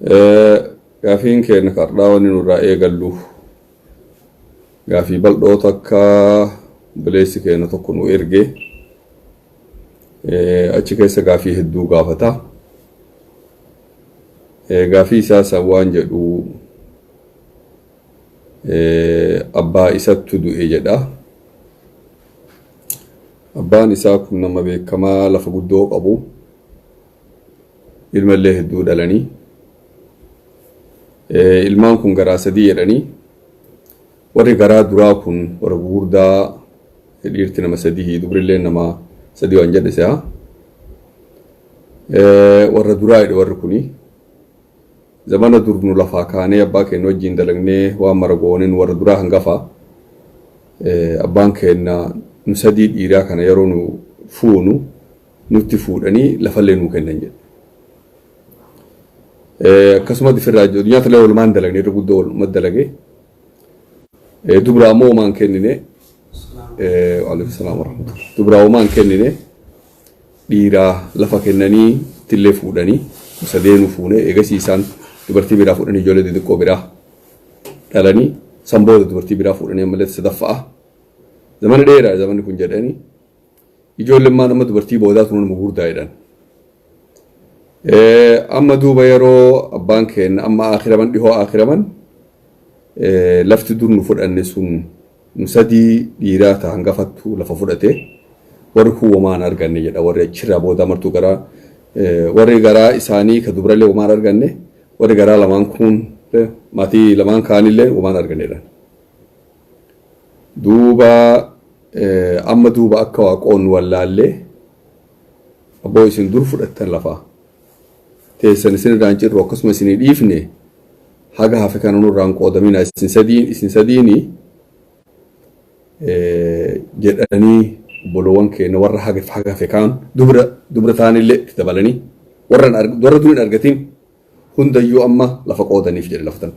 Gaafiin keenya kardhaa wanni nurraa eegallu gaafii bal'oo takka obboleessi keenya tokko nu erge. Achi keessa gaafii hedduu gaafata. Gaafii isaa san waan jedhu abbaa isattu du'e jedha. Abbaan isaa kun nama beekamaa lafa guddoo qabu. Ilmallee hedduu dhalanii. Ilmaan kun garaa sadii jedhanii. Warri garaa duraa kun warra gugurdaa, dhiirti nama sadii, dubrillee nama sadii waan jedhe se'a. Warra duraa jedhe warri kuni. Zamana dur nu lafaa kaanee abbaa keenya wajjin dalagnee waan mara goonee nu warra duraa hangafa. Abbaan keenya nu sadii dhiiraa kana yeroo nu fuunu nutti fuudhanii lafallee nuu kennan jedhe. Akkasumas ifirraa addunyaa talee walumaan dalagne, irra guddoo waluma dalage. Dubraa ammoo homaan kennine. Waalaikum salaam warahmatullahi. Dubraa homaan kennine, dhiiraa lafa kennanii ittillee fuudhanii sadeenu fuune. Eegasii isaan dubartii biraa fuudhanii ijoollee xixiqqoo biraa dhalanii, san booda dubartii biraa fuudhanii ammallee sadaffa'a. Zamana dheeraa zamanni kun jedhanii, ijoolleen maan amma dubartii boodaa tun nama gurguddaa jedhan. Amma duuba yeroo abbaan keenya amma akhiraman, dhihoo akhiraman, lafti dur nu fudhanne sun nu sadii dhiiraa ta hangafattu lafa fudhate, warri kun womaan arganne jedha. Warri achirraa booda martuu garaa, warri garaa isaanii ka dubrallee womaan arganne, warri garaa lamaan kun maatii lamaan kaanillee womaan arganne jedhan. Duuba amma duuba akka waaqoon wallaallee, abboo isin dur fudhattan lafaa teessan isin irraan cirru, akkasuma isinii dhiifne, haga hafe kana nurraan qoodamina isin sadiin isin sadiini jedhanii, obboloowwan keenya warra haga hafe kaan dubra dubra ta'anillee itti dabalanii warra warra dur hin argatin hundayyuu amma lafa qoodaniif jedhe laftan.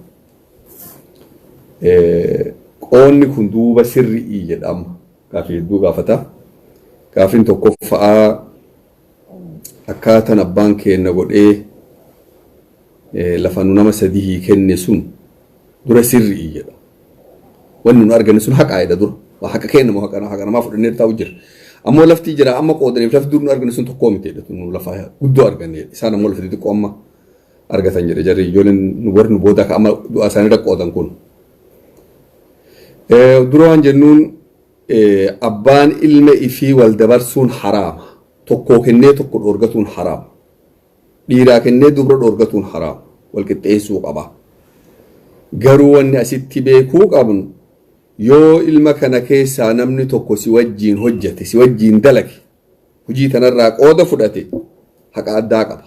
Qoonni kun duuba sirri'ii jedha, amma gaafii hedduu gaafata. Gaafiin tokkoffa'aa, akkaataan abbaan keenya godhee lafa nu nama sadii kenne sun dura sirri'ii jedha. Wanni nu arganne sun haqaa jedha dura. Waa haqa kenna moo haqa namaa fudhannee taa'u jira. Ammoo lafti jira amma qoodaniif lafti dur nu arganne sun tokkoo miti jedha. Nu lafa guddoo arganne jedha. Isaan ammoo lafa xixiqqoo amma argatan jedhe jarri ijoolleen warri nu booda akka amma du'a isaanii irra qoodan kun. Dura waan jennuun, abbaan ilma ifii wal dabarsuun haraama. Tokkoo kennee tokko dhoorgatuun haraama. Dhiiraa kennee dubra dhoorgatuun haraama. Wal qixxeessuu qaba. Garuu wanni asitti beekuu qabnu, yoo ilma kana keessaa namni tokko si wajjiin hojjete, si wajjiin dalage, hojii tanarraa qooda fudhate, haqa addaa qaba.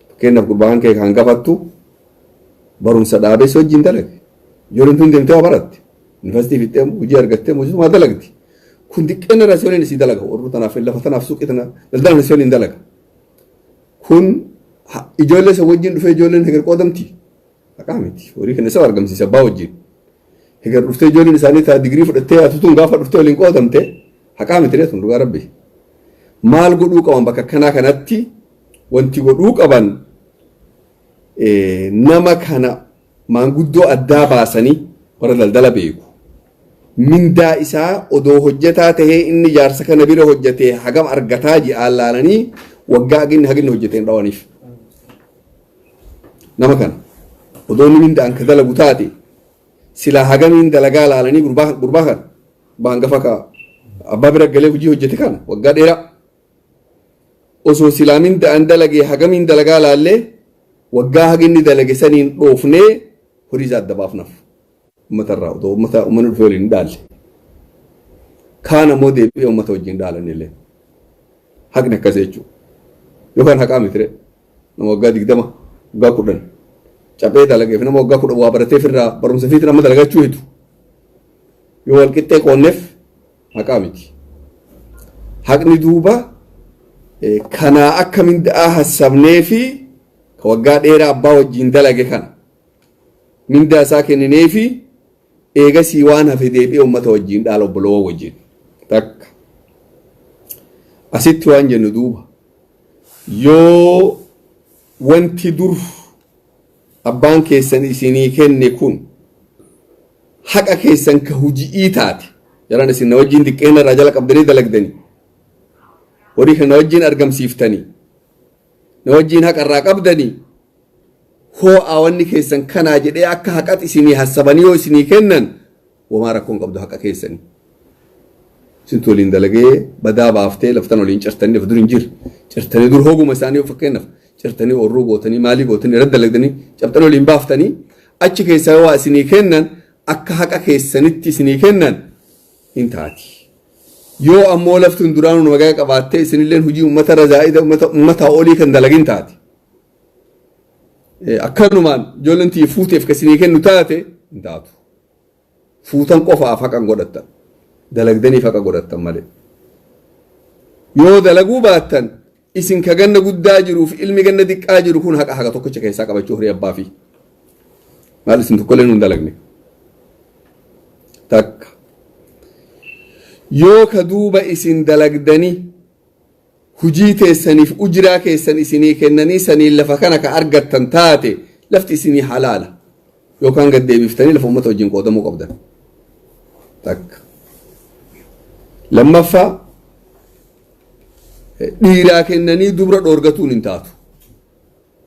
Fakkeenyaaf, gurbaan kee kan gafattu barumsa dhaabee si wajjiin dalage. Ijoolleen tun deemtee waa baratte. Yuunivarsiitii fixxee hojii argattee hojii dalagdi. Kun xiqqeen irraa si waliin si dalaga. Warri tanaaf lafa tanaaf suuqii tana daldala si waliin dalaga. Kun ijoollee isa wajjin dhufee ijoolleen heger qoodamti. Haqaa miti. Horii kana isa argamsiisa abbaa wajjin. Heger dhuftee ijoolleen isaanii taa digirii fudhattee yaatu tun gaafa dhuftee waliin qoodamte, haqaa miti tun, dhugaa rabbi. Maal godhuu qaban bakka akkanaa kanatti? Wanti godhuu qaban, nama kana maanguddoo addaa baasanii, warra daldala beeku. Mindaa isaa odoo hojjetaa tahee inni jaarsa kana bira hojjetee hagam argataa ji'aan laalanii, waggaa haginni haginni hojjetee hin dhawaniif. Nama kana odoo inni mindaan ka dalagu taate, silaa hagamiin dalagaa laalanii, gurbaa kana abbaa hangafa ka abbaa bira galee hojii hojjete kana waggaa dheeraa osoo silaa mindaan dalagee hagamiin dalagaa laallee, waggaa haginni dalage saniin dhoofnee horii isaa adda baafnaaf. Uummatarraa otoo uummata uummanni dhufee waliin hin dhaalle. Kaan ammoo deebi'ee uummata wajjin dhaalan illee. Haqni akkas jechuudha. Yookaan haqaa miti, nama waggaa 20, waggaa 10 caphee dalageef, nama waggaa 10 waa barateef irraa barumsa fiitiin amma dalagachuu hitu. Yoo wal qixxee qoonneef haqaa miti. Haqni duuba kanaa akka mindaa hassabnee fi ka waggaa dheeraa abbaa wajjin dalage kana mindaa isaa kenninee fi eegasii waan hafe deebi'ee uummata wajjin dhaala, obboloowwan wajjin. Takka. Asitti waan jennu duuba, yoo wanti dur Abbaan keessan isinii kenne kun haqa keessan ka huji'ii taate jaran isin na wajjiin diqqeena irraa jala qabdanii dalagdanii horii kana na wajjiin argamsiiftanii na wajjiin haqa irraa qabdanii hoo'aa wanni keessan kanaa jedhee akka haqat isinii hassabanii yoo isinii kennan womaa rakkoon qabdu haqa keessanii. Isintu waliin dalagee badaa baaftee laftan waliin cirtanii lafa dur hin jirre cirtanii dur hoguma isaanii fakkeenyaaf cirtanii orruu gootanii maalii gootanii irra dalagdanii cabxanii waliin baaftanii achi keessaa waa isinii kennan akka haqa keessanitti isinii kennan hin taati. Yoo ammoo lafti duraanuu nagaa qabaattee isinilleen hojii uummata irra zaa'ida uummataa olii kan dalagin taati. Akkanumaan ijoolleen tiyya fuuteef kan isinii kennu taate hin taatu. Fuutan qofaaf haqa hin godhattan. Dalagdaniif haqa godhattan malee. Yoo dalaguu baattan isin ka ganna guddaa jiruuf ilmi ganna xiqqaa jiru kun haqa haqa tokkicha keessaa qabachuu horii abbaa fi maal isin tokkollee nuun dalagne. Takka. Yoo ka duuba isin dalagdanii hujii teessaniif ujiraa keessan isinii kennanii saniin lafa kana ka argattan taate lafti isinii halaala yookaan gad deebiftanii lafa uummata wajjin qoodamuu qabdan. Takka. Lammaffaa dhiiraa kennanii dubra dhoorgatuun hin taatu.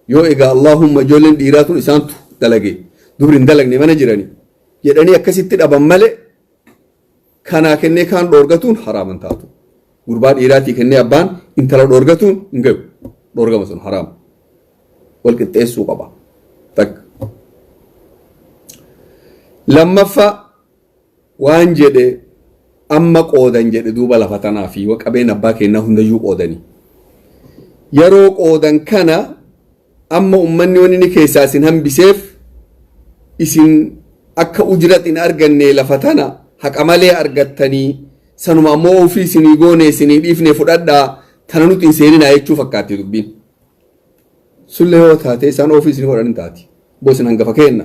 Yoo egaa Allahumma ijoolleen dhiiraa tun isaantu dalage dubri hin dalagne mana jiranii jedhanii akkasitti dhaban malee kanaa kennee kaan dhoorgatuun haraama hin taatu. Gurbaa dhiiraatii kennee abbaan intala dhoorgatuun hin gayu. Dhoorgama sun haraama. Wal qixxeessuu qaba. Takka. Lammaffaa waan jedhe amma qoodan jedhe duuba lafa tanaa fi qabeen abbaa kennaa hundayyuu qoodanii. Yeroo qoodan kana amma ummanni wanni inni keessaa isin hambiseef isin akka ujrat hin arganne lafa tana haqa malee argattanii sanuma ammoo ofii isinii goone isinii dhiifne fudhadhaa tana nuti hin seeninaa jechuu fakkaatti dubbiin. Sullee yoo taate isaan ofii isinii godhan hin taati. Boo isin hangafa keenna.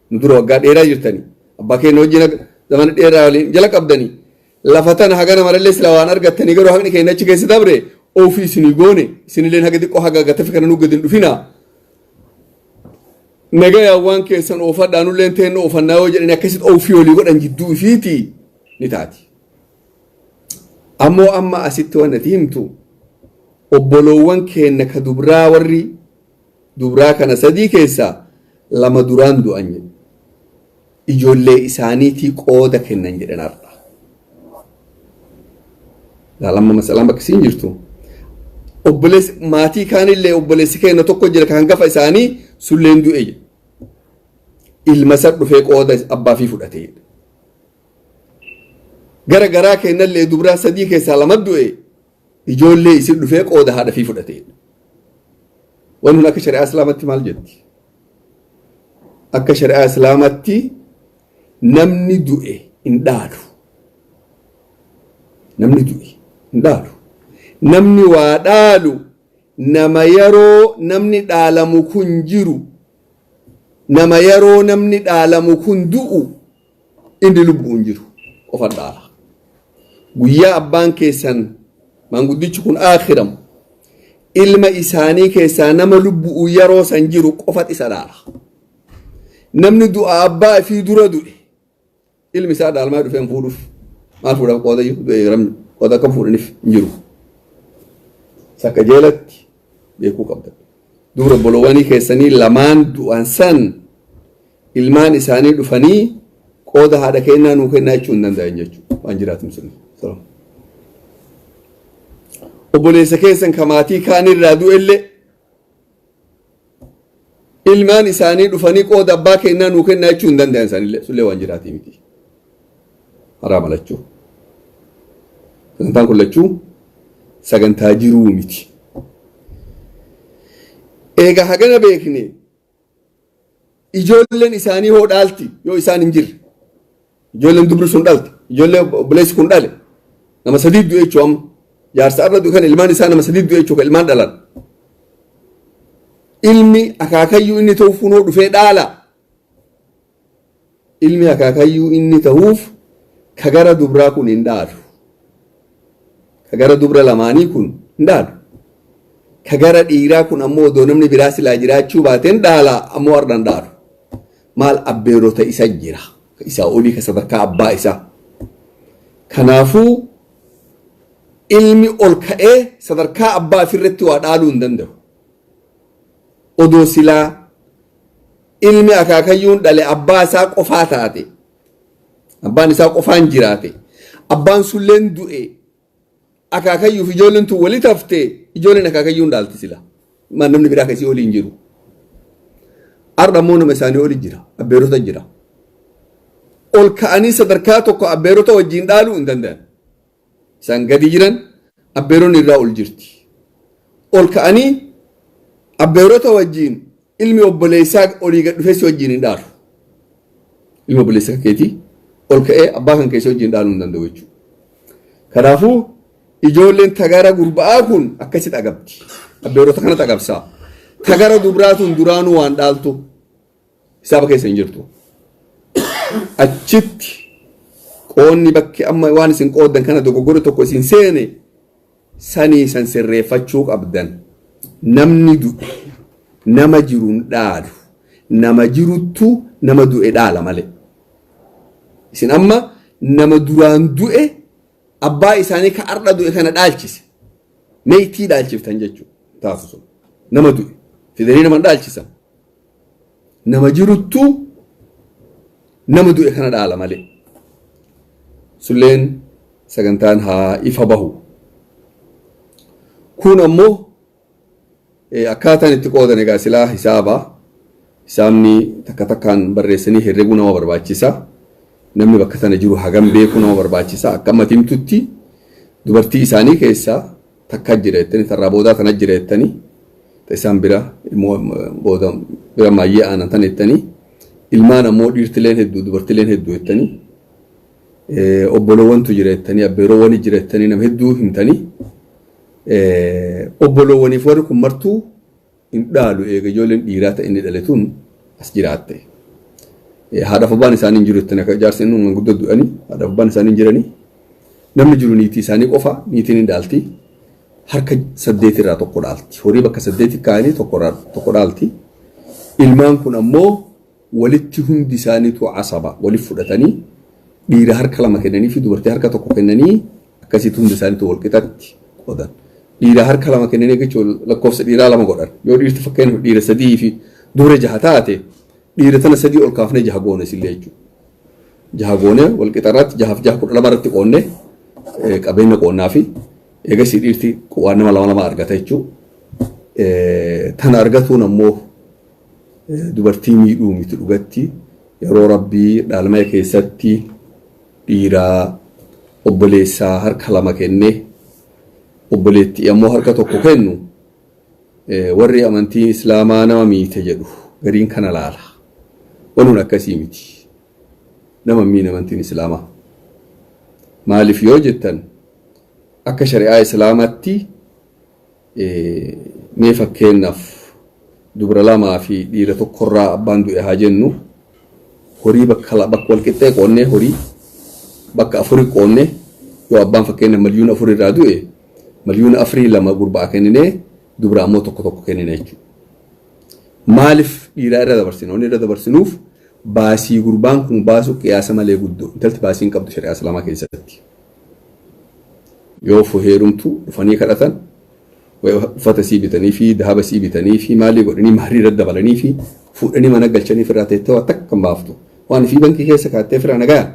Nu dura waggaa dheeraa jirtanii. Abbaa keenya wajjin zamana dheeraa waliin jala qabdanii. Lafa tana hagana marallee sila waan argattanii garuu haqni keenya achi keessa dabre ofii isinii goone isinilleen haga xiqqoo haga gatafi kana nu gadi hin dhufinaa. Nagayaan waan keessan oofadhaa nulleen teenna oofannaa yoo jedhani akkasitti ofii olii godhan jidduu ifiiti ni taati. Ammoo amma asitti waan ati himtu obboloowwan keenna ka dubraa warri dubraa kana sadii keessaa lama duraan du'an jedhu. Ijoollee isaaniitii qooda kennan jedhan har'a. Laalamma masalaan bakka isiin jirtu. Obboleessi maatii kaanillee obboleessi keenya tokko jira kan hangafa isaanii sulleen du'e jedhu. Ilma isa dhufee qooda abbaa fi fudhate jedhu. Gara garaa keenyallee dubraa sadii keessaa lama du'e ijoollee isin dhufee qooda haadha fi fudhate jedhu. Wanni kun akka shari'aa islaamatti maal jetti? Akka shari'aa islaamatti namni du'e hin dhaalu. Namni du'e hin dhaalu. Namni waa dhaalu nama yeroo namni dhaalamu kun jiru nama yeroo namni dhaalamu kun du'u inni lubbuun jiru qofa dhaala. Guyyaa abbaan keessan maanguddichi kun aakhiramu ilma isaanii keessaa nama lubbu'u yeroo san jiru qofat isa dhaala. Namni du'a abbaa ifii dura du'e ilmi isaa dhaalmaa dhufee hin fuudhuuf maal fuudhaaf qooda iyyuu du'e ramni qooda akkam fuudhaniif hin jiru. Sakka jeelatti beekuu qabda. Dubra obboloowwanii keessanii lamaan du'an san ilmaan isaanii dhufanii qooda haadha kennaa nuu kennaa jechuu hin danda'an jechuudha. Waan jiraatum sun. Obboleessa keessan ka maatii kaanirraa du'ellee ilmaan isaanii dhufanii qooda abbaa kennaa nuu kennaa jechuu hin danda'an isaanillee sullee waan jiraatii miti. Haraama lachuu. Sagantaan kun lachuu sagantaa jiruu miti. Egaa hagana beekne ijoolleen isaanii hoo dhaalti yoo isaan hin jirre. Ijoolleen dubri sun dhalte ijoollee obboleessi kun dhale nama sadii du'e jechuu amma jaarsa arra du'e kan ilmaan isaa nama sadii du'e jechuu kan ilmaan dhalan. Ilmi akaakayyuu inni ta'uuf kunoo dhufee dhaala. Ilmi akaakayyuu inni ta'uuf ka gara dubraa kun hin dhaalu. Ka gara dubra lamaanii kun hin dhaalu. Ka gara dhiiraa kun ammoo odoo namni biraa silaa jiraachuu baateen dhaala ammoo hardhaan dhaalu. Maal abbeerota isa jira. Isaa olii ka sadarkaa abbaa isaa. Kanaafuu ilmi ol ka'ee sadarkaa abbaa ofirratti waa dhaaluu hin danda'u. Odoo silaa ilmi akaakayyuun dhale abbaa isaa qofaa taate. Abbaan isaa qofaan jiraate. Abbaan sulleen du'e. Akaakayyuuf ijoolleen tun walitti haftee ijoolleen akaakayyuun dhaalti sila. Maal namni biraa akkasii olii hin jiru. Har'a immoo nama isaanii oli jira. Abbeerota jira. Ol ka'anii sadarkaa tokko abbeerota wajjin dhaaluu hin danda'an. Isaan gadi jiran abbeeronni irraa ol jirti. Ol ka'anii abbeerota wajjin ilmi obboleessaa olii gad dhufee si wajjin hin dhaalu. Ilmi obboleessa keetii ol ka'ee abbaa kan keessaa wajjin dhaaluu hin danda'u jechuudha. Kanaafuu ijoolleen tagara gurba'aa kun akkasitti agabdi. Abbeerota kanatti agabsaa. Tagara dubraa tun duraanuu waan dhaaltu hisaaba keessa hin jirtu. Achitti qoonni bakki amma waan isin qooddan kana dogoggorri tokko isin seene sanii san sirreeffachuu qabdan. Namni du'e nama jiruun dhaalu. Nama jiruttu nama du'e dhaala malee. Isin amma nama duraan du'e abbaa isaanii ka har'a du'e kana dhaalchise. Meeytii dhaalchiftan jechuudha. Taasisu sun. Nama du'e. Fidanii nama dhaalchisan. Nama jiruttu nama du'e kana dhaala malee. Sulleen sagantaan haa ifa bahu. Kun ammoo akkaataan itti qoodan egaa silaa hisaaba. Hisaabni takka takkaan barreessanii herreguu nama barbaachisa. Namni bakka sana jiru hagam beekuu nama barbaachisa. Akka amma himtutti dubartii isaanii keessaa takka jira jettanii tarraa boodaa tana jira jettanii isaan bira booda bira maayyee aanan tan jettanii ilmaan ammoo dhiirtileen hedduu dubartileen hedduu jettanii obboloowwantu jira jettanii abbeeroowwan jira jettanii nama hedduu himtanii obboloowwaniif warri kun martuu hin dhaalu eega ijoolleen dhiiraa ta'e inni dhale tun as jiraatte. Haadhaaf abbaan isaanii hin jiru jettanii akka jaarsi inni manguddoo du'anii haadhaaf abbaan isaanii hin jiranii namni jiru niitii isaanii qofa niitiin hin dhaalti. Harka 8 irraa tokko dhaalti. Horii bakka 8 kaa'anii tokko dhaalti. Ilmaan kun ammoo walitti hundi isaaniitu asaba walitti fudhatanii dhiira harka 2 kennanii fi dubartii harka 1 kennanii akkasitti hundi isaaniitu wal qixatti qoodan. Dhiira harka 2 kennanii jechuun lakkoofsa dhiiraa 2 godhan. Yoo dhiirti fakkeenyaaf dhiira 3 fi dubra 6 taate dhiira tana 3 ol kaafnee 6 goone sillee jechuudha. 6 goone wal qixarratti 6 fi 6 12 irratti qoonne qabeenya qoonnaa fi eegasii dhiirti waan nama 2 2 argata jechuudha. Tana argatuun ammoo dubartii miidhuu miti dhugatti yeroo rabbii dhaalmaya keessatti dhiiraa obboleessaa harka 2 kennee obboleettii ammoo harka 1 kennu warri amantii islaamaa nama miite jedhu gariin kana laala. Waluun akkasii miti. Nama miin amantiin islaamaa. Maaliif yoo jettan akka shari'aa islaamaatti mee fakkeenyaaf dubra 2 fi dhiira tokkorraa abbaan du'e haa jennu horii bakka wal qixxee qoonnee horii bakka 4 qoonnee yoo abbaan fakkeenyaaf 4,000,000 irraa du'e 4,000,000 2 gurbaa kenninee dubra ammoo 1 1 kennine jechuudha. Maaliif dhiiraa irra dabarsinu? Wanni irra dabarsinuuf baasii gurbaan kun baasu qiyaasa malee guddoo intalti baasii hin qabdu shari'aa islaamaa keessatti. Yoo heerumtu dhufanii kadhatan uffata sii bitanii fi dahaba sii bitanii fi maalii godhanii mahrii irra dabalanii fi fuudhanii mana galchanii firraa teettee waan takka hin baaftu. Waan fi bankii keessa kaattee firraa nagaya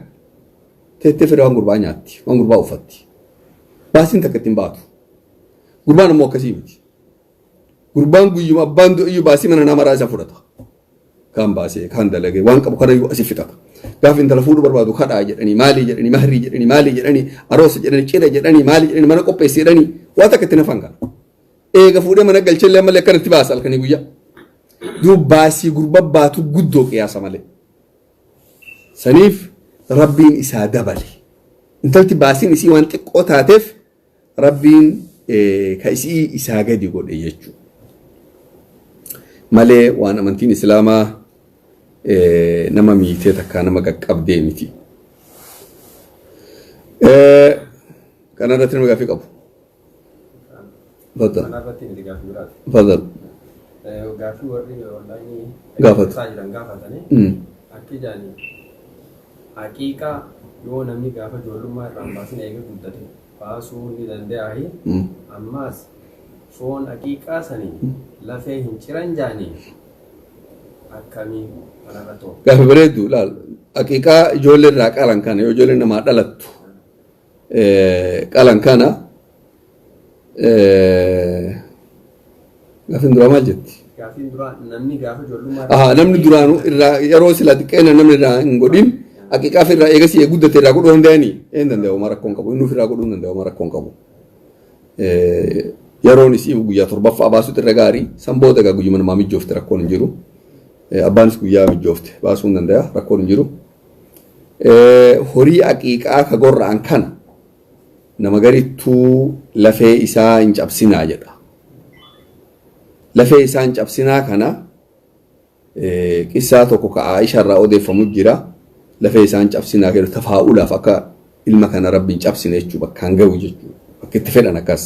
teettee firraa waan gurbaa nyaatti waan gurbaa uffatti. Baasiin takka ittiin baatu. Gurbaan ammoo akkasii miti. Gurbaan guyyuma abbaan du'iyyuu baasii mana namaa maraa isa fudhata. Kaan baasee kaan dalagee waan qabu kanayyuu asii fixata. Gaafa intala fuudhuu barbaadu kadhaa jedhanii maalii jedhanii mahrii jedhanii maalii jedhanii aroosa jedhanii cidha jedhanii maalii jedhanii mana qopheessi jedhanii waan takka itti nafan kana. Eega fuudhee mana galchee illee ammallee akkanatti baasa halkanii guyyaa. Duub baasii gurba baatu guddoo qiyaasa malee. Saniif rabbiin isaa dabale. Intalti baasiin isii waan xiqqoo taateef rabbiin ka isii isaa gadi godhe jechuudha. Malee waan amantiin islaamaa nama miitee takkaa nama qaqqabdee miti. Kana irratti nama gaaffii qabu. Fadal. Kanarratti miti gaaffii biraati. Fadal. Gaaffii warri onlaayinii Gaafatu. isaa jiran gaafatanii akka ijaanii haqiiqaa yoo namni gaafa ijoollummaa irraan baasin eega guddate baasuu ni danda'aahi. Ammaas foon haqiiqaa sanii lafee hin ciran jaanii akkamii kanarratti hoo? Gaaffii bareeddu laal. Haqiiqaa ijoollee irraa qalan kana yoo ijoollee namaa dhalattu qalan kana gaaffiin duraa maal jetti? Gaaffiin duraa namni gaafa ijoollummaa Aha, namni duraanuu irraa yeroo sila xiqqeena namni irraa hin godhin haqiiqaaf irraa eegasii guddate irraa godhuu danda'anii hin danda'u homaa rakkoon qabu inni ofirraa godhuu hin danda'u homaa rakkoon qabu. Yeroon isii guyyaa torbaffaa baasuutu irra gaarii san booda egaa guyyuma namaa mijoofte rakkoon hin jiru. Abbaanis guyyaa mijoofte baasuu hin danda'a rakkoon hin jiru. Horii haqiiqaa ka gorra'an kana nama garittuu lafee isaa hin cabsinaa jedha. Lafee isaa hin cabsinaa kana qissaa tokko ka Aisha irraa odeeffamu jira. Lafee isaan cabsinaa jedhu tafaa'ulaaf akka ilma kana rabbi hin cabsine jechuu bakka hin gahu jechuu bakka itti fedhan akkas.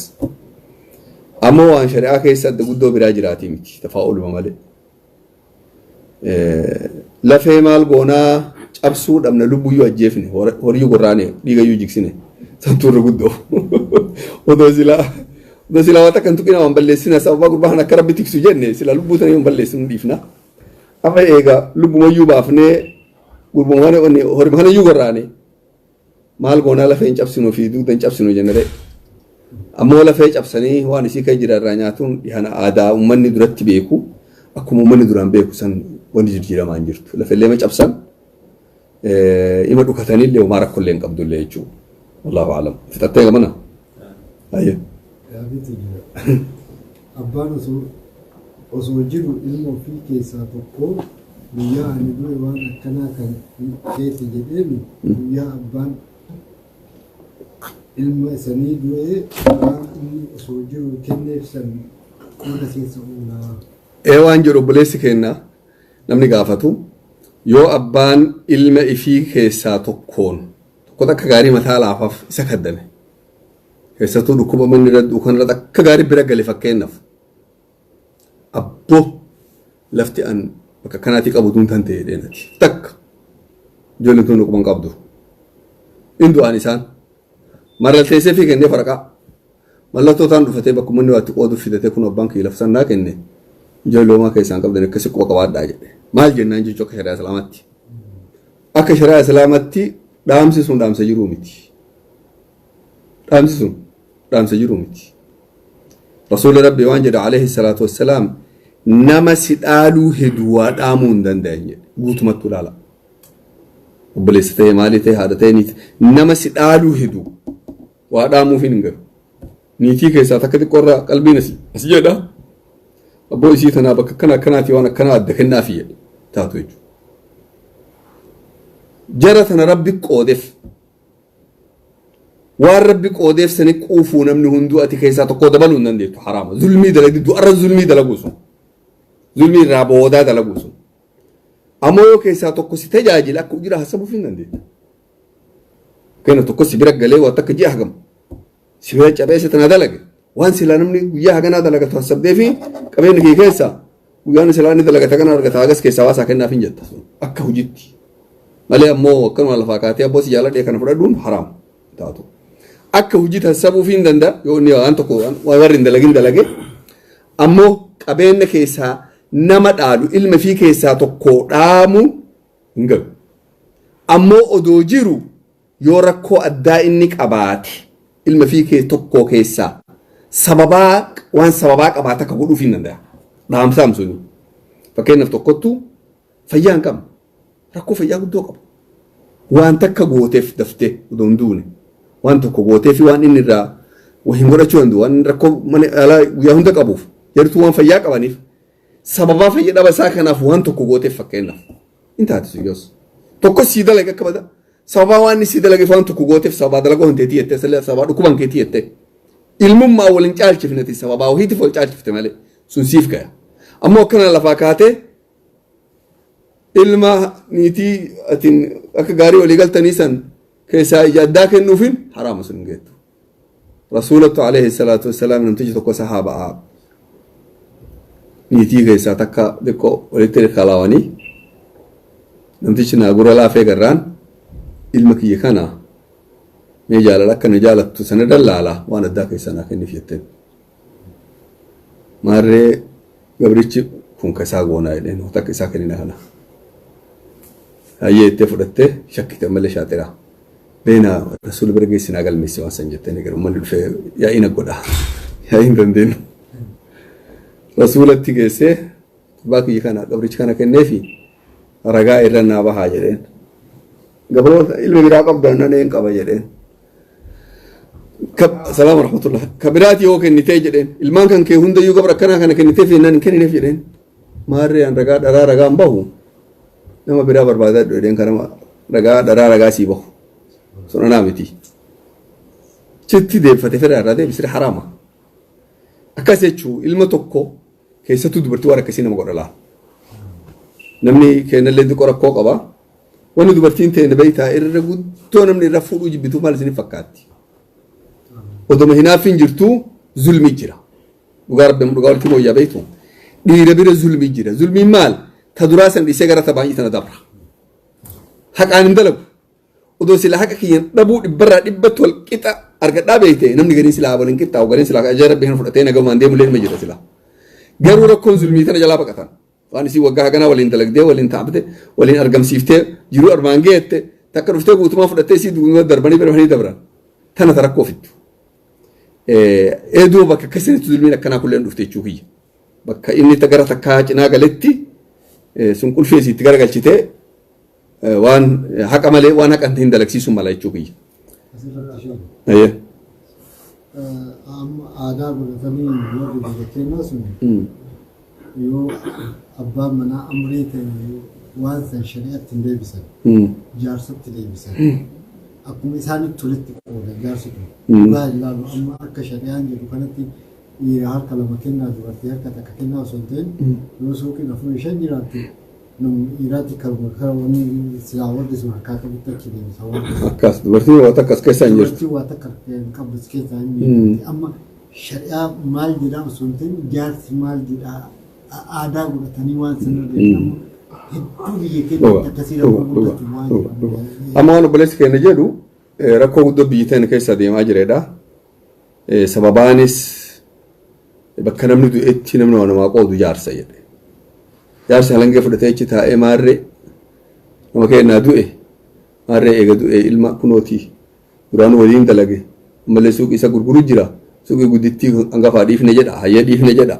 Ammoo waan shari'aa keessa adda guddoo biraa jiraatii miti tafaa'uluma malee. Lafee maal goonaa cabsuu dhabna lubbuyyuu ajjeefne horiyyuu gorraane dhiigayyuu jigsine santuurri guddoo. Odoo silaa odoo silaa waan takka hin tuqina waan balleessina sababa gurbaa kana akka rabbi tiksu jenne sila lubbuu tana hin balleessinu dhiifna. Amma eega lubbumayyuu baafnee gurbuma kana horima kanayyuu gorraane maal goonaa lafee hin cabsinu fi dugda hin cabsinu jenne ree. Ammoo lafee cabsanii waan isii kan jira irraa nyaatuun dhihana aadaa uummanni duratti beeku akkuma uummanni duraan beeku san wanni jijjiiramaa hin jirtu. Lafeellee ma cabsan ima dhukatanillee homaa rakkoollee hin qabdullee jechuudha. Wallaahu a'lam. Fixattee gamana? Ayyee. Gaaffiitu jira. Abbaan osoo jiru ilma ofii keessaa tokko guyyaa ani du'e waan akkanaa kan keeti jedheemi guyyaa abbaan ilma isanii du'e waan inni osoo jiru kenneef san qooda keessa oolaa. Ee waan jedhu obboleessi keenya namni gaafatu yoo abbaan ilma ifii keessaa tokkoon tokko akka gaarii mataa laafaaf isa kaddame keessattuu dhukkuba manni irra du'u kanarratti akka gaarii bira gale fakkeenyaaf abboo lafti an bakka kanaatii qabu tun tan ta'e dheenati takka ijoolleen tun dhukkuba hin qabdu in du'aan isaan maralteessee fi kennee faraqaa mallattoo taan dhufatee bakkuma inni waatti qooduuf fidatee kun abbaan kiyya lafa sannaa kenne ijoollee homaa keessaan qabdan akkasi quba qabaadhaa jedhe maal jennaan jechuu akka shari'aa islaamatti akka shari'aa islaamatti dhaamsi sun dhaamsa jiruu miti dhaamsi sun dhaamsa jiruu miti rasuulli rabbi waan jedhe alayhi salaatu wassalaam nama si dhaaluu hedu waa dhaamuu hin danda'an jedhe guutumattuu ilaala obboleessa ta'e maalii ta'e haadha ta'e niiti nama si dhaaluu hedu waa dhaamuuf hin galu niitii keessaa takka xiqqoorraa qalbiin asi asi jedha abboo isii tanaa bakka akkana akkanaatii waan akkanaa adda kennaafi jedhe taatu jechuudha. Jara tana rabbi qoodeef waan rabbi qoodeef sani quufuu namni hunduu ati keessaa tokko dabaluu hin dandeettu haraama zulmii dalagdi du'arra zulmii dalaguu sun zulmii irraa boodaa dalaguu sun ammoo yoo keessaa tokko si tajaajila akka ujira hasabuuf hin dandeettu. Kenna tokko si bira galee waan takka ji'a hagam si bira cabee si tana dalage waan silaa namni guyyaa haganaa dalagatu hasabdee fi qabeenya kee keessaa guyyaan silaa inni dalagata kana argata hagas keessaa waasaa kennaaf hin jetta akka hojiitti. Malee ammoo akkanuma lafaa kaatee abboo si jaaladhee kana fudhadhuun haraam taatu. Akka hojii tassabuuf hin danda'a yoo inni waan tokko waan warri hin dalagin dalage ammoo qabeenya keessaa nama dhaalu ilma fi keessaa tokko dhaamu hin galu. Ammoo odoo jiru yoo rakkoo addaa inni qabaate ilma fi kee tokko keessaa sababaa waan sababaa qabaate akka godhuuf hin danda'a. Dhaamsaam suni. Fakkeenyaaf tokkottu fayyaa hin qabne rakkoo fayyaa guddoo qaba. Waan takka gooteef daftee odoo hin duune waan tokko gooteef waan inni irraa hin godhachuu danda'u waan rakkoo mana yaalaa guyyaa hunda qabuuf jartuu waan fayyaa qabaniif sababaa fayya dhaba isaa kanaaf waan tokko gooteef fakkeenyaaf hin taate sun yoos tokko sii dalage akka bada sababaa waan inni sii dalageef waan tokko gooteef sababaa dalagoo hin teetii jettee sallee sababaa dhukkuban keetii jettee ilmummaa wal hin caalchifneti sababaa wahiitiif wal caalchifte malee sun siif gaya ammoo akkana lafaa kaatee ilma niitii atiin akka gaarii walii galtanii san keessaa ija addaa kennuufin haraama sun hin geettu. Rasuulatu alayhi salaatu wassalaam namtichi tokko sahaabaa niitii keessaa takka xiqqoo walitti kalaawanii namtichi naa gurra laafee garraan ilma kiyya kana mee jaalala akka na jaalattu sana dallaala waan addaa keessaa naa kenniif jetteen. Maarree gabrichi kun ka isaa goonaa jedheen takka isaa kennina kana. Hayyee ittee fudhattee shakkite ammallee shaaxiraa. Beena rasuula bira geessinaa galmeessi waan san jetteen egaa uummanni dhufee yaa'iin godha. Yaa'iin dandeenyu. Rasuulatti geessee abbaa kiyya kana gabrichi kana kenneefi ragaa irra naa bahaa jedheen. Gabroota ilma biraa qabda nan een qaba jedheen. Salaam warahmatullah. Ka biraati yoo kennitee jedheen ilmaan kan kee hundayyuu gabra akkanaa kana kennitee fi nan hin kennineef jedheen. Maarree an ragaa dharaa ragaa hin bahu nama biraa barbaadaa jedheen kana ragaa dharaa ragaa sii bahu. Sun anaa miti. Chitti deebifate fedha irraa deebisire haraama. Akkas jechuu ilma tokko keessattuu dubartii waan akkasii nama godha laa. Namni kennallee xiqqoo rakkoo qaba. Wanni dubartiin ta'e beektaa irra guddoo namni irra fuudhuu jibbituu maal isin fakkaatti. Odoma hinaaffiin jirtuu zulmi jira. Dhugaa rabbi dhugaa walitti mooyyaa beektu. Dhiira bira zulmi jira. Zulmiin maal? Ta duraa san dhiisee gara ta baay'ee tana dabra. Haqaan hin dalagu. Odoo sila haqa kiyyan dhabuu dhibbarraa dhibbatti wal qixa argadhaa beekte namni gariin silaa waliin qixxaawu gariin silaa ajaja rabbi kana fudhatee nagamaan deemullee nima jira silaa. Garuu rakkoon zulmii tana jalaa baqatan. Waan isii waggaa haganaa waliin dalagdee waliin taabte waliin argamsiiftee jiruu armaan geette takka dhuftee guutumaa fudhattee isii duuba darbanii bira dabran. Tana ta rakkoo fittu. Eeduu bakka akkasinitti zulmiin akkanaa kulleen dhufte jechuu kiyya. Bakka inni gara takkaa cinaa galetti sun qulfii isiitti garagalchitee waan haqa malee waan haqa hin dalagsiisu mala jechuu kiyya. Asirratti isheen Ayyee. Amma aadaa godhatanii warri biyya keenyaa sun yoo abbaan manaa amrii ta'e waan san shari'aatti hin deebisan jaarsatti deebisan akkuma isaanitti tolitti qoodan jaarsi kun dhugaa ilaalu amma akka shari'aan jedhu kanatti dhiira harka lama kennaa dubartii harka takka kennaa osoo hin ta'in yoo suuqiin afurii shan jiraatte namni dhiiraatti karuma kara wanni silaa warri sun harkaa qabutti achi deebisa waan Akkas dubartiin waan takkas keessa hin jirtu. Dubartiin waa takka hin qabdu keessaa hin miidhamti. Amma shari'aa maal jedhaa osoo hin ta'in jaarsi maal jedhaa aadaa godhatanii waan sanarra amma hedduu biyya keenyatti akkasii rakkoo guddatu waan jedhamu. Amma waan obboleessi keenya jedhu rakkoo guddoo biyyi teenya keessa deemaa jiredha. Sababaanis bakka namni du'etti namni waa namaa qoodu jaarsa jedhe. Jaarsi halangee fudhatee achi taa'ee maarree nama keenyaa du'e maarree eega du'e ilma kunooti duraan waliin dalage ammallee suuqii isa gurguru jira suuqii guddittii hangafaa dhiifne jedha hayyee dhiifne jedha.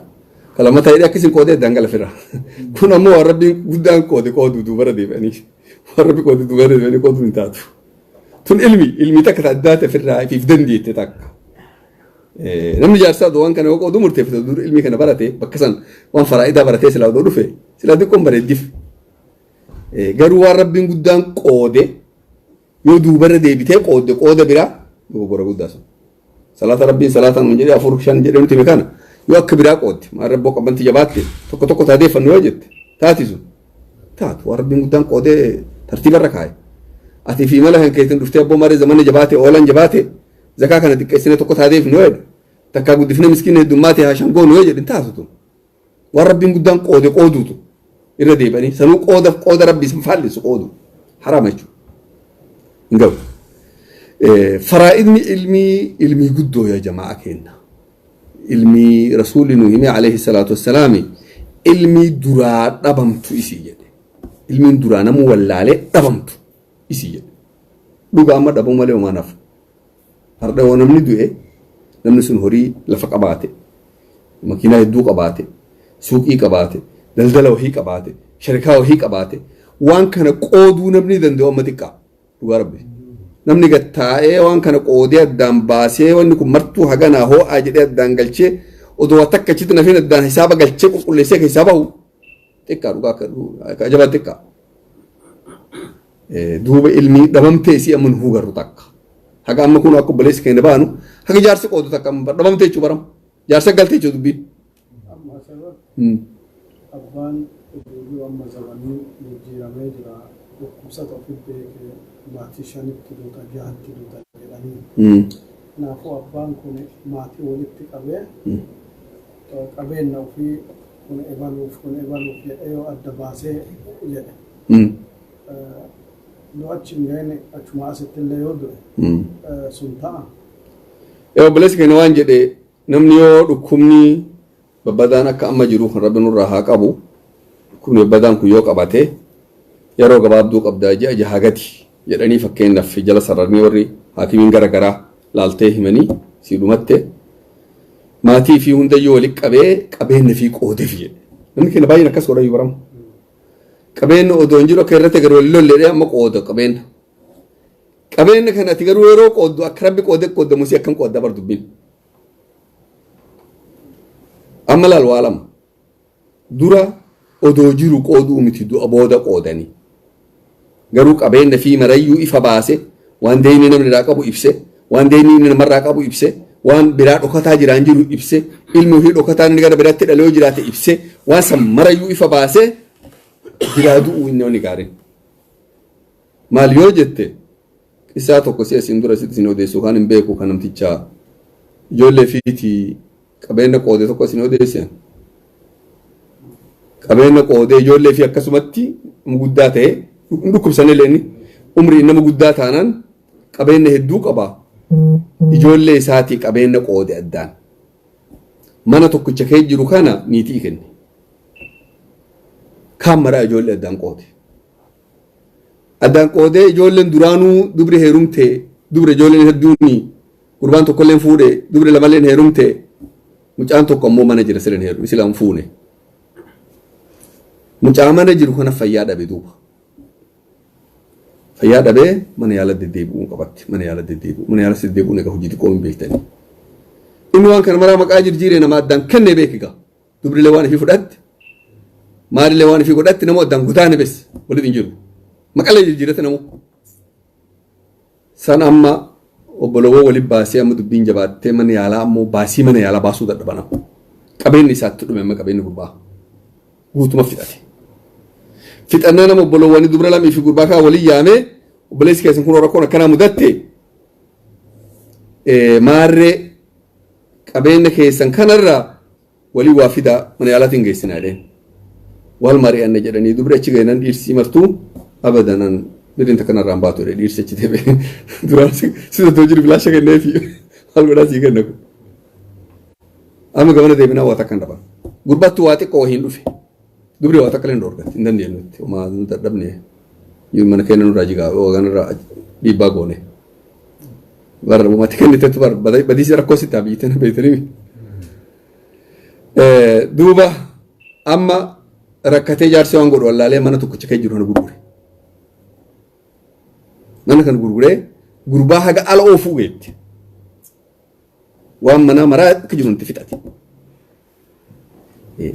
Kalama ta'ee akkasiin qoodee addaan gala fira. Kun ammoo waan rabbiin guddaan qoode qoodu duubara deebi'anii waan rabbi qoode duubara deebi'anii qooduu hin taatu. Tun ilmi ilmi takka ta addaa ta'e firraa ifiif dandeette takka. Namni jaarsaa odoo waan kana yoo qooduu murteeffate dur ilmi kana barate bakka san waan faraa'idaa baratee silaa odoo dhufe silaa xiqqoon bareeddiif. Garuu waan rabbiin guddaan qoode yoo duubarra deebitee qoodde qooda biraa dogoggora guddaa sun. Salaata rabbiin salaata nuun jedhee 4 5 jedhee nuti hime kana yoo akka biraa qoodde maal rabboo qabbanti jabaatte tokko tokko taadeeffannu yoo jette taati sun taatu waan rabbiin guddaan qoodee tartiibarra kaa'e. Ati fi mala kan keetiin dhuftee abboo maaree zamanni jabaate oolan jabaate zakaa kana xiqqeessine tokko taadeefnu yoo jedhe takkaa guddifne miskiina heddummaate haa shan goonu yoo jedhe taatu tun. Waan rabbiin guddaan qoode qooduutu irra deebi'anii sanuu qooda qooda rabbii san faallisu qoodu haraama jechuudha. Hin gahu. Faraa'idni ilmii ilmii guddoo yaa jamaa kenna. Ilmii rasuulli nu hime alayhi salaatu wassalaami ilmii duraa dhabamtu isii jedhe. Ilmiin duraa namuu wallaalee dhabamtu isii jedhe. Dhugaa amma dhabuu malee homaa nafu. Har'a yoo namni du'e namni sun horii lafa qabaate makiinaa hedduu qabaate suuqii qabaate daldala wahii qabaate sharikaa wahii qabaate waan kana qooduu namni danda'u amma xiqqaa dhugaa rabbi. Namni gattaa'ee waan kana qoodee addaan baasee wanni kun martuu haganaa hoo'aa jedhee addaan galchee odoo waa takka achitti nafeen addaan hisaaba galchee qulqulleessee keessaa bahu xiqqaa dhugaa akka ajabaa xiqqaa. Duuba ilmi dhabamtee isii amma nu hugarru takka. Haga amma kun akka obboleessi keenya baanu haga jaarsi qoodu takka amma dhabamtee jechuu barama. Jaarsa galtee jechuu dubbiin. Amma asirratti abbaan ijoollee amma zamanii jijjiiramee jira. Dhukkubsata ofi beekee maatii shanitti duuta jahatti duuta jedhanii. Kanaafuu abbaan kun maatii walitti qabee qabeenya ofii kun ebaluuf kun ebaluuf jedhee yoo adda baasee jedhe. Yoo achi hin gahine achuma asitti illee yoo du'e sun ta'a. Obboleessi keenya waan jedhe, namni yoo dhukkubni babbadaan akka amma jiru kan Rabbi nurraa haa qabu, dhukkubni babbadaan kun yoo qabate yeroo gabaabduu qabdaa, ji'a jaha gadi jedhanii, fakkeenyaaf jala sararanii warri haakimiin gara garaa laaltee himanii si dhumatte, maatii fi hundayyuu walitti qabee qabeenya fi qoodeef jedhe. Namni keenya baay'een akkas godha baramu. Qabeenya odoo hin jiru akka irratti gadi wal lolleedhee amma qooda qabeenya. Qabeenya kana ati garuu yeroo qooddu akka Rabbi qoodee qooddamu si akkam qoodda bar dubbiin. Amma laal, waa lama. Dura odoo jiru qooduu miti, du'a booda qoodanii. Garuu qabeenya fi marayyuu ifa baase, waan deeyni namni irraa qabu ibse, waan deeyni inni namarraa qabu ibse, waan biraa dhokataa jiraan jiru ibse, ilmi ofii dhokataa inni gara biraatti dhalee yoo jiraate ibse, waan san marayyuu ifa baase biraa du'uu inni wanni gaariin. Maal yoo jette, isaa tokko si asiin dura sitti isin odeessu kan hin beeku, kan namticha ijoollee fiitii qabeenya qoode tokko isin odeesse. Qabeenya qoodee ijoollee fi akkasumatti nama guddaa ta'e hin dhukkubsanne illee, inni umrii nama guddaa taanaan qabeenya hedduu qaba. Ijoollee isaatii qabeenya qoode addaan. Mana tokkicha kee jiru kana niitii kenne. Kaan maraa ijoollee addaan qoode. Addaan qoodee ijoolleen duraanuu dubri heerumte, dubri ijoolleen hedduun, gurbaan tokkolleen fuudhe, dubri lamalleen heerumte, mucaan tokko ammoo mana jira, silan heerume, silaan fuune. Mucaa mana jiru kana fayyaa dhabe duuba. Fayyaa dhabee mana yaala deddeebi'uu qabatti. Mana yaala deddeebi'uu. Mana yaala deddeebi'uun egaa hojii xiqqoo hin beektanii. Inni waan kana maraa maqaa jirjiiree nama addaan kennee beekigaa. Dubrilee waan ifii fudhatte, maalillee waan ifii godhatte, nama addaan godaane bes walitti hin jiru. Maqalee jijjiirate namu. San amma obbolowwan waliin baasee amma dubbiin jabaattee mana yaalaa ammoo baasii mana yaalaa baasuu dadhaban amma. Qabeenyi isaatti dhume, amma qabeenyi gurbaa guutuma fixate. Fixannaa nama obbolowwanii dubra lamii fi gurbaa kaa waliin yaamee, obboleessi keessan kun rakkoon akkanaa mudatte, maarree qabeenya keessan kanarraa walii waa fidaa, mana yaalaatiin geessinaa jedheen. Wal mari'anne jedhanii dubri achi ga'eenan dhiirsii martuu abadan an birriin takka narraan baatu jedhee, dhiirsi achi deebi'e. Duraan si tottoo jiru bilaasha kenneefi maal godhaa sii kenna kun. Amma gamana deebinaa waa takka hin dhaban. Gurbattu waa xiqqoo wahiin dhufe. Dubri waa takka illee hin dhoorgatti, hin dandeenyutti. Homaa nu dadhabne, mana keenya nurraa jigaa kanarraa dhiibbaa goone. Barra uumatti kennitetu bar badiisi rakkoo sitti haa biyyitee beektanii. Duuba amma rakkatee jaarsi waan godhu wallaalee mana tokkicha kee jiru kana gurgure. Mana kana gurguree gurbaa haga ala oofuu geette. Waan manaa maraa akka jiru itti fixate.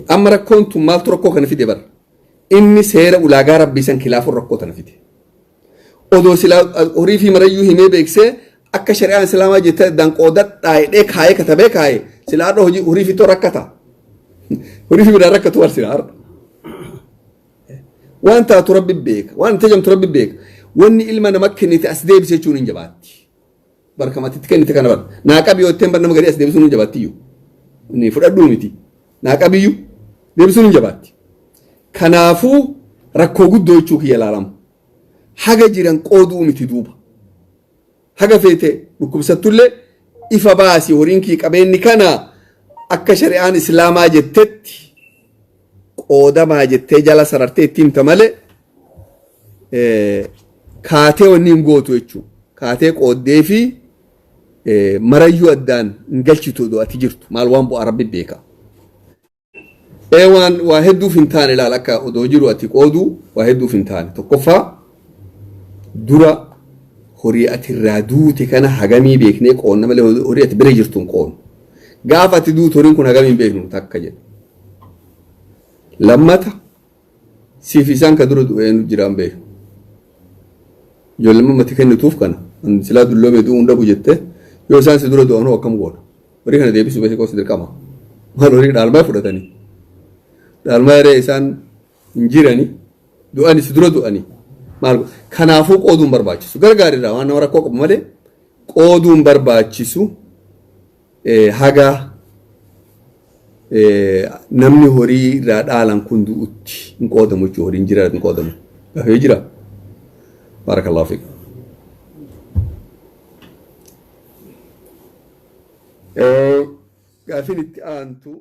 Amma rakkoon tun maaltu rakkoo kana fide bara? Inni seera ulaagaa rabbii san kilaafuun rakkoo tana fide. Odoo silaa horii fi marayyuu himee beeksee akka shari'aan islaamaa jettee addaan qoodadhaa jedhee kaayee katabee kaayee silaa har'a hojii horii fixoo rakkata. Horii fi biraan rakkatu war silaa har'a. Waan taatu rabbi beeka. Waan tajamtu rabbi beeka. Wanni ilma nama kennite as deebise jechuun hin jabaatti. Barkamatitti kennite kana bar. Naa qabi yoo ittiin bar nama gadi as deebisuun hin jabaatti iyyuu. Inni fudhadhuu miti. Naa qabiyyuu deebisuun hin jabaatti. Kanaafuu rakkoo guddoo jechuu kiyya ilaalama. Haga jiran qooduu miti duuba. Haga feete dhukkubsattullee ifa baasi, horiin kii qabeenyi kana akka shari'aan islaamaa jettetti qoodamaa jettee jala sarartee itti himta malee kaatee wanni hin gootu jechuudha. Kaatee qooddee fi marayyuu addaan hin galchitu odoo ati jirtu, maal waan bu'aa rabbi beeka. Ee, waan waa hedduuf hin taane ilaal, akka odoo jiru ati qooduu waa hedduuf hin taane. Tokkoffaa, dura horii ati irraa duute kana hagamii beeknee qoonna malee horii ati bira jirtu hin qoonu. Gaafa ati duutu horiin kun hagamii hin beeknu takka jedhe. Lammata, siif isaan ka dura du'e eenyu jiraan beeku. Ijoolleen mati kennituuf kana silaa dulloomee du'uu hin dhabu jettee, yoo isaan si dura du'an hoo akkam goona? Horii kana deebisuu beeku qosi dirqama. Maal horii dhaalmaa fudhatanii? Dhaalmaa yeree isaan hin jirani du'ani si dura du'ani. Maal kanaafuu qooduun barbaachisu. Gargaarirraa waan nama rakkoo qabu malee. Qooduun barbaachisu haga namni horii irraa dhaalan kun du'utti hin qoodamu jechuudha. Horiin jira hin qoodamu. Gafee jira. Baarakallahu fiik. Gaafin itti aantu.